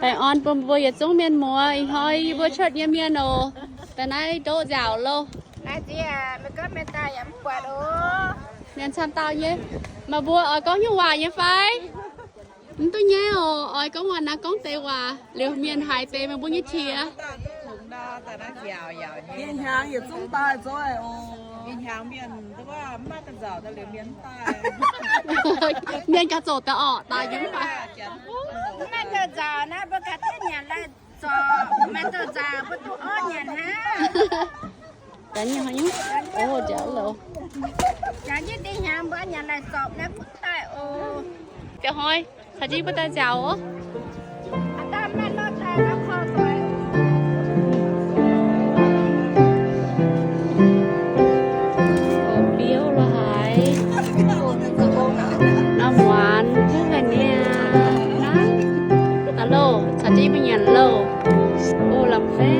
Baengh orn bun mbuo yietc zungv mienh muoz. Ih hnoi yie mbuo cuotv nyei mienh oc. Daaih naaiv ndoqv nziaauc loh. Mienh camv dauh nyei. Meih mbuo oix gorngv nyungc waac nyei fai? Mv duqv nyaiv oc. Oix gorngv waac naaiv gorngv deix waac liuz mienh haiz deix meih mbuo nyei qiex. Mienh gauh zoqc daaih orqc, daaih yiem. Mv maaih douz nzauc naaiv mbuo ganh duqv nyanc laih zorpc, maaih douz nzauc mbuo duqv orv nyanc hnangv. Jangx nyei hnoi nyungc, o, jangx loh. Jangx jienv deix hnyangx mbuo nyanc laih zorpc naaiv kuv daaih oc. Ziouc hnoi, caux jienv mbuo daaih nziaauc oc. Biouv lo haaix, norm muonz kuv haic niaa. Daaih loh, caux jienv mbuo nyanc loh. O, lamh fai.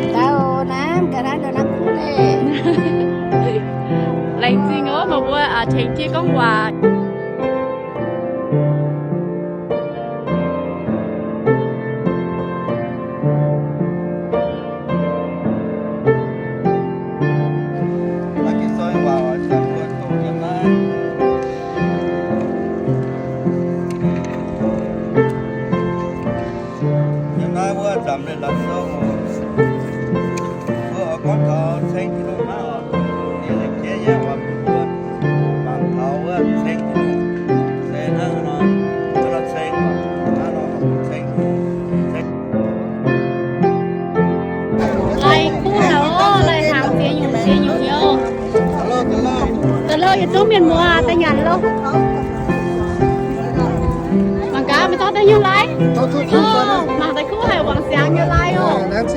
Laengz zingh oc, meih mbuo tengx jienv gorngv waac. Yiem naaiv wuov nzamc ninh la'sou oc. Mbuo oix gorngv taux ceng Tin-Hungh naaiv oc. Ninh lengc jiex yaac oix bun mbuo mangc taux wuov ceng Tin-Hungh se hnangv haaix nor, hnangv nor ceng, hnangv nor ceng, ceng. Lai kuv haic oc, lai hnaangx ziex nyungc ziex nyungc nyei oc. Da'lov yietc zungv mienh muoz daaih nyanc loh. Mangc gaax, meih zorqv daaih nyungc lai? Mangc daaih kuv haic, wangc siangx nyei lai oc. Laengz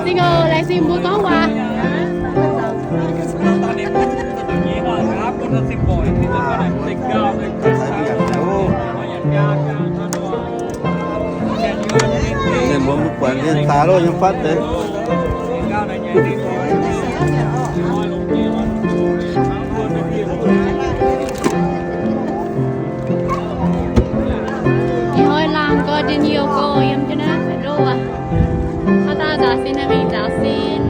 zingh oc, laengz zingh mbuo gorngv waac. Mienh muoz mbuo buatc mienh daaih loh, yiem fatv deix. Ih hnoi laangh nqoi njien-youh gorx yiem jienv naaiv loh aac. Haaix dauh nzaaux sin, mingh nzaaux sin.